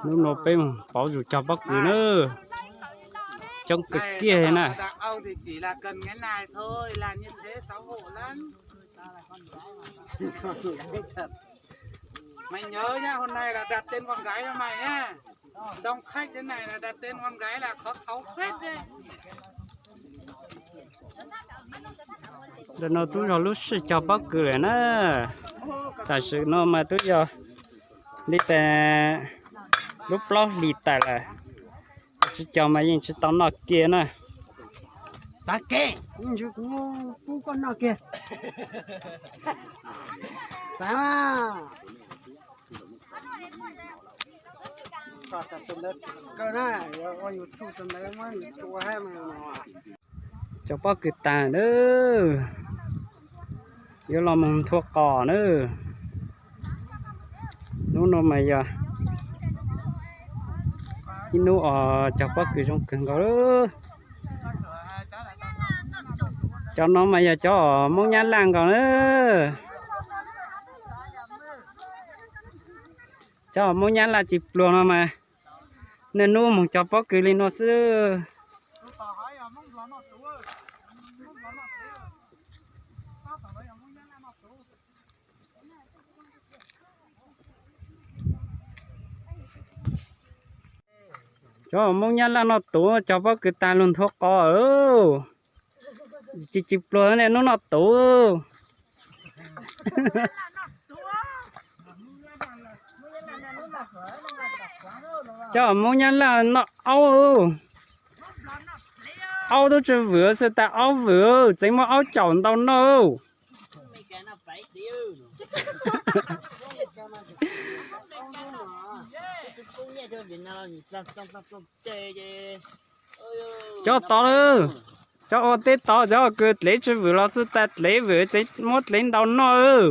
Hnub no peb mus pauv zus cog pob kws na, coob kawg kiag na. Ntawm no twb yog lub sij cog pob kws lawm na. Tam sim no mas twb yog li tas lub plaub hlis tas lawm, tsis cog mas yeej tsis tau noj kiag na. Txav kev, kuv pub koj noj kiag. Txav. Cog pob kws tag na, yuav los mus nthua qos na. Hnub no mas yog ib hnub os cog pob kws zoo kawg nkaus. Cov no mas yog cov Hmoob Nyab Laj nkaus na. Cov Hmoob Nyab Laj tsis pluag no mas niaj hnub mus cog pob kws li no xwb. Cov Hmoob Nyab Laj noj tuv, cog pob kws tag los nthua qos. Tsis, tsis pluag ne, hnub noj tuv. Cov Hmoob Nyab Laj noj aub. Aub tub tsis vwm xwb, tas aub vwm, tseev muaj aub caum ntau noj. Cov tod, cov ua teb tod, cov kws dlev tsis vwm los xwb tas dlev vwm, tseev muab dlev ntau noj.